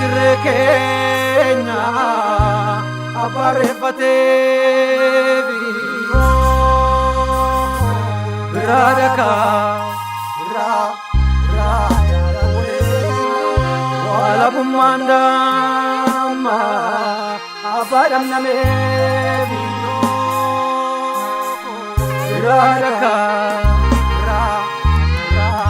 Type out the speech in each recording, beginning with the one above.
Irree keenya abbaarreeffateefi biraa dhakaa biraa biraa walabummaan damma abbaa dhamnameefi biraa dhakaa biraa biraa.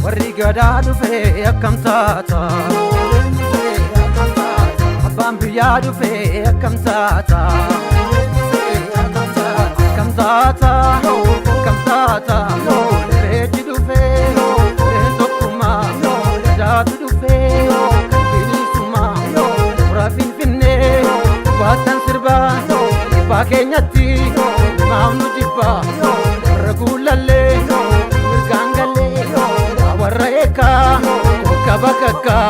Warri gadaa dhufee akkam taata? Abbaan biyyaa dhufee akkam taata? Akkam taata? Akkam taata? Irreechi dhufee irreen tokkummaa, gadaatu dhufee kan bilisummaa, hora Finfinnee baattan sirbaa dhibbaa keenyatti maaf nu jibbaa, warra guulallee mirgaan gallee, warra eekaa tokka bakakkaa,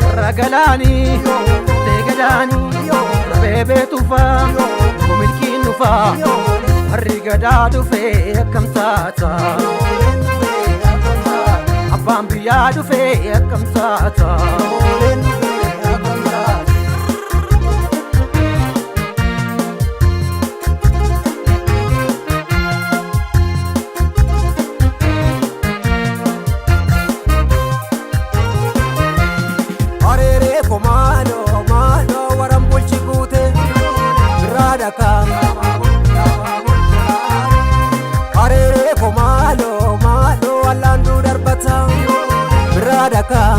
warra galaanii tee gadaanii, warra beebee tufaa milkiin dhufaa. Warri gadaa dhufee akkam taata? Abbaan biyyaa dhufee akkam taata? Areeree ko maaloo maaloo waran bulchi guute biraa dhakaa. Areeree ko maaloo maaloo allaanduu darbata biraa dhakaa.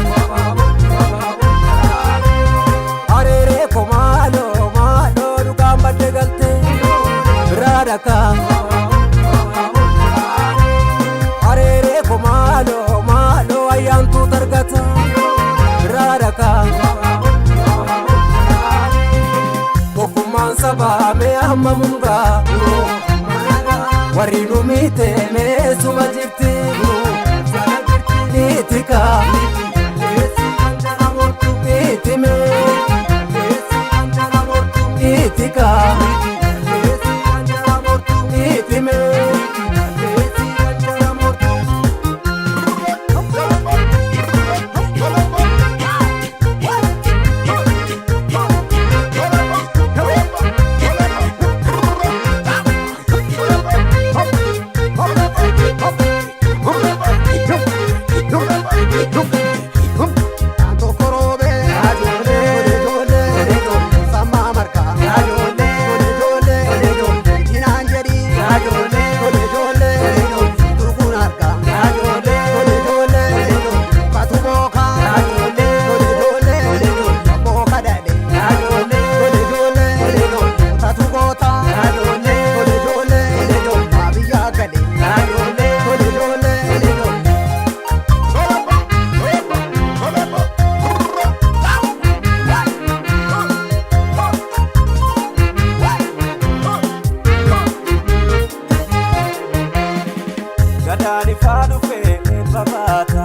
Areeree ko maaloo maaloo dhugaan badde galte biraa dhakaa. Areeree ko maaloo maaloo ayyaantuu targata biraa dhakaa. Tokkummaan sabaa mee amma mungaa warri nu miite meesuma jirti niitika niitime niitika niitime. Gadaan ifaa dhufee eebba baata.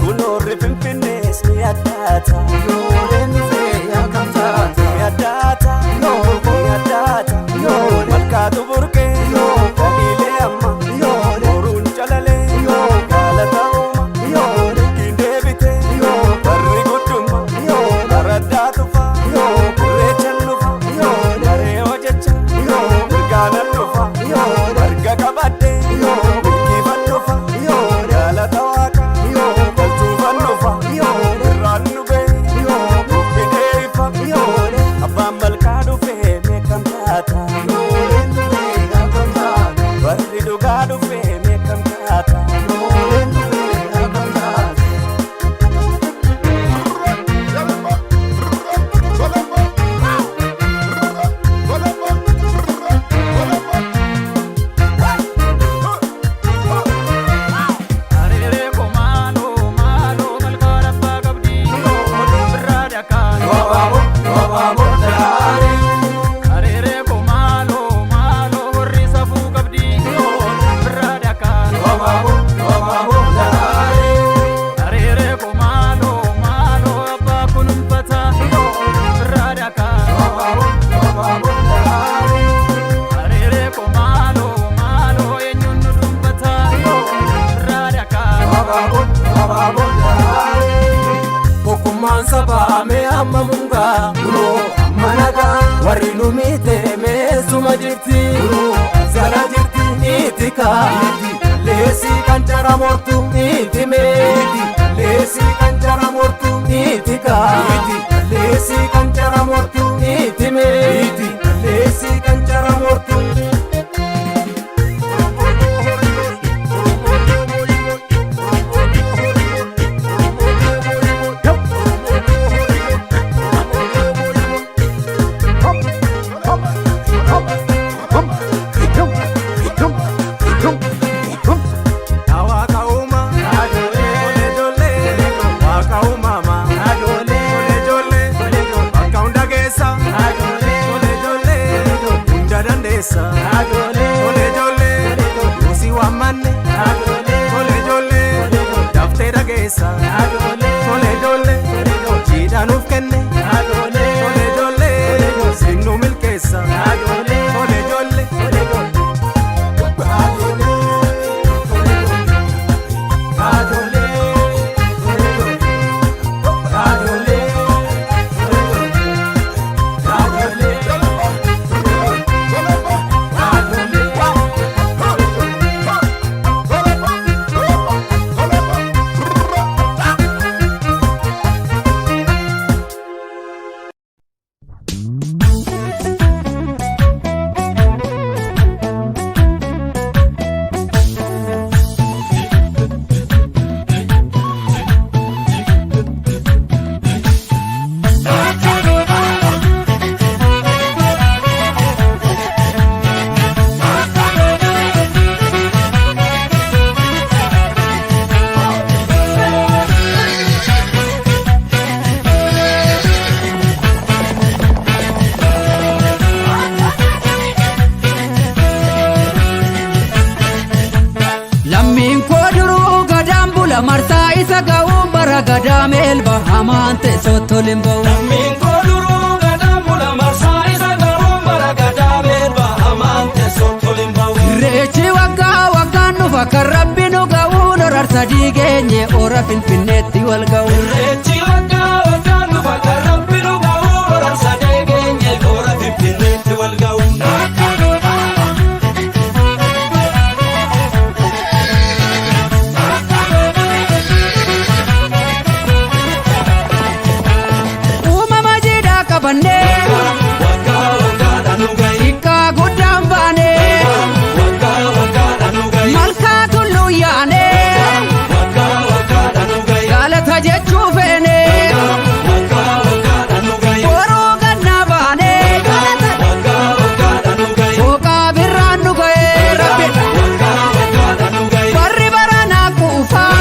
Kunoorri Finfinnees ni addaata. Ni addaata. Ni addaata. Malkaatu burqee dhaliilee amma. Boruun calalee galata uuma. Milkiin deebitee barri guddumma. Araddaa tufa irreechan dhufa. Maree hojjecha mirgaanan dhufa. Marga qabadhee milkiifan dhufa. Galata waaqa galchuufan dhufa. Irraan nu ga'e nuuf fidee ifa. Abbaan malkaa dhufee meeqam taata? Barri dhugaa dhufee meeqam taata? Areeree ko maaloo maaloo malkaan abbaa qabdi biraa dhakaa. Areeree ko maaloo maaloo horri safuu qabdi biraa. Nu miite meessuma jirti. Sana jirti itika. Leesii kan jara mortu itime. Leesii kan jara mortu itika. Leesii kan jara mortu itime. Leesii kan jara mortu. Waaqa uumaa tole ijoollee waaqa uumamaa tole ijoollee bakka hunda geessa tole ijoollee hunda dandeessa tole ijoollee yoosii waammanne tole ijoollee daftee dhageessa tole ijoollee jiidha nuuf kenne tole ijoollee siin nu milkeessa tole ijoollee. Lammiin koo duruu gadaan bula marsaa isa ga'uun bara gadaa meelba hamaan teessoo tolin ba'u. Lammiin koo duruu gadaan bula marsaa isa ga'uun bara gadaa meelba hamaan teessoo tolin ba'u. Irreechi waggaa waggaan dhufa kan rabbi nu ga'uun horarsa diigeenye ora finfinneetti wal ga'u. Irreechi waggaa waggaan dhufa kan rabbi nu ga'uun horarsa deegeenye hora finfinneetti wal ga'u. Uumama jiidhaa qabannee Waggaa waggaadhaan nu ga'i. xiqqaa guddaan baanee Waggaa waggaadhaan nu ga'i. malkaa tulluu yaanee Waggaa waggaadhaan nu ga'i. galata jechuu feenee Waggaa waggaadhaan nu ga'i. boruu gannaa baanee galata Waggaa waggaadhaan nu ga'i. fooqaa birraan nu ga'ee rabbi Waggaa waggaadhaan nu ga'i. barri baranaa kuufaa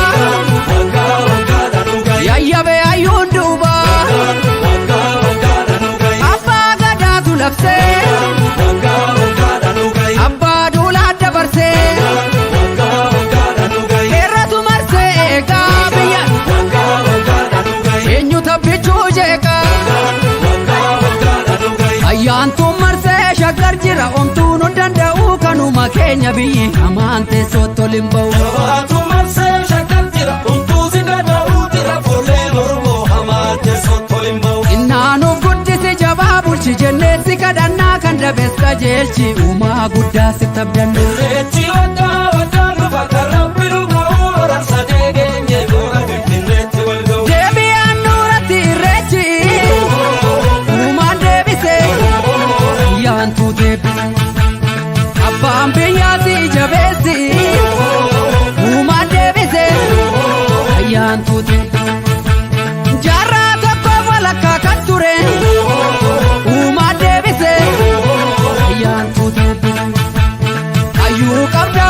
Waggaa waggaadhaan nu ga'i. yayyabee hayyuun duubaa Waggaa waggaadhaan nu ga'i. abbaa gadaatu labsee Waggaa waggaadhaan nu ga'i. abbaa duulaa dabarsee Waggaa waggaadhaan nu ga'i. heeratu marsee eegaa biyya Waggaa waggaadhaan nu ga'i. eenyu tabbichuu jeeqaa Waggaa waggaadhaan nu ga'i. ayyaantuun marsee shaggar jira omtuun hun danda'u kanuma keenya biyyi hamaan teessoo tolin ba'u. Jabaatu marsee shakkal jira. Umtuu si danda'uu jira. Fuulleen Oromoo hamaa teessoo tolin ba'u. Innaanuuf guddisi jabaa bulchi jennee si kadhannaa kan dabees qajeelchi uumaa guddaa si tabdannu. Irreechi waggaa waggaan dhufa kan rabbi nu ga'uu horarsa deegeenye hora finfinneetti wal ga'u. Deebi'aan nuuratti irreechi uumaan deebise ayyaantuu deebise abbaan biyyaasi jabeessi uumaan deebise ayyaantuu deebise jaarraa tokko walakkaa kan ture uumaan deebise ayyaantuu deebise hayyuu qabda.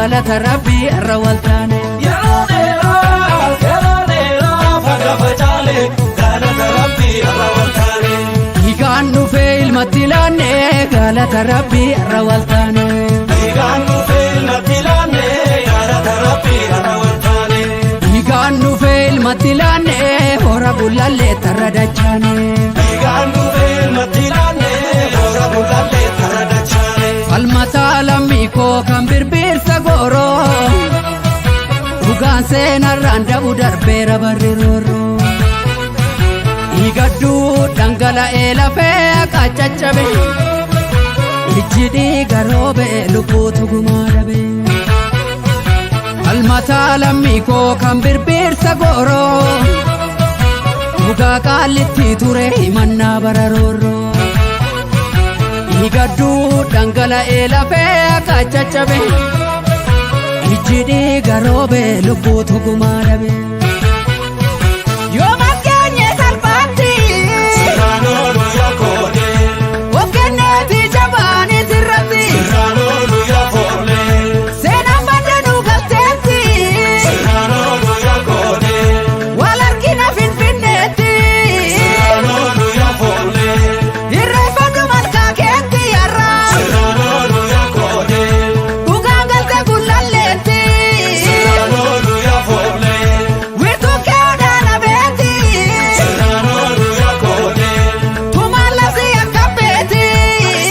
Galata rabbii irra waltaane. Yeroo dheeraa yeroo dheeraa faga facaane galata rabbii irra waltaane. Dhiigaan dhufee ilmatti laanne galata rabbii irra waltaane. Dhiigaan dhufee ilmatti laanne galata rabbii irra waltaane. Dhiigaan dhufee ilmatti laanne hora bulallee tarra dachaane. Dhiigaan dhufee ilmatti laanne hora bulallee tarra dachaane. Falmataa lammii koo kan birbirsa gooroo. Dhugaan seenarraan dabu darbeera barri roorroo. Dhiigadduu dhangala'ee lafee akka caccabe. Ijji dhiiga roobe lubbuutu gumaa dhabe. Falmataa lammii koo kan birbirsa gooroo. Dhugaa qaallitti ture himannaa bara roorroo. Dhiigadduu dhangala'ee lafee akka caccabe. Ijji dhiiga roobe lubbuutu gumaa dhabe. Yoo maskeenye salphaatti Sirraanoo guyyaa koodee of kenneeti jabaanis irratti sirraanoo guyyaa foollee seenaan baddanuu galteetti sirraanoo guyyaa koodee wal argina finfinneetti sirraanoo guyyaa foollee irreeffadhu malkaa keetti yarra sirraanoo guyyaa koodee dhugaan galte gullalleetti sirraanoo guyyaa foollee wiirtuu kee odaana beeti sirraanoo guyyaa koodee tumaan labsii akka beeti.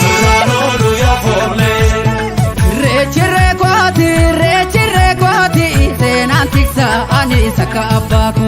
sirraanoo guyyaa foollee. Reechirree kooti reechirree kooti seenaan tiksa ani sakka abbaa kooti.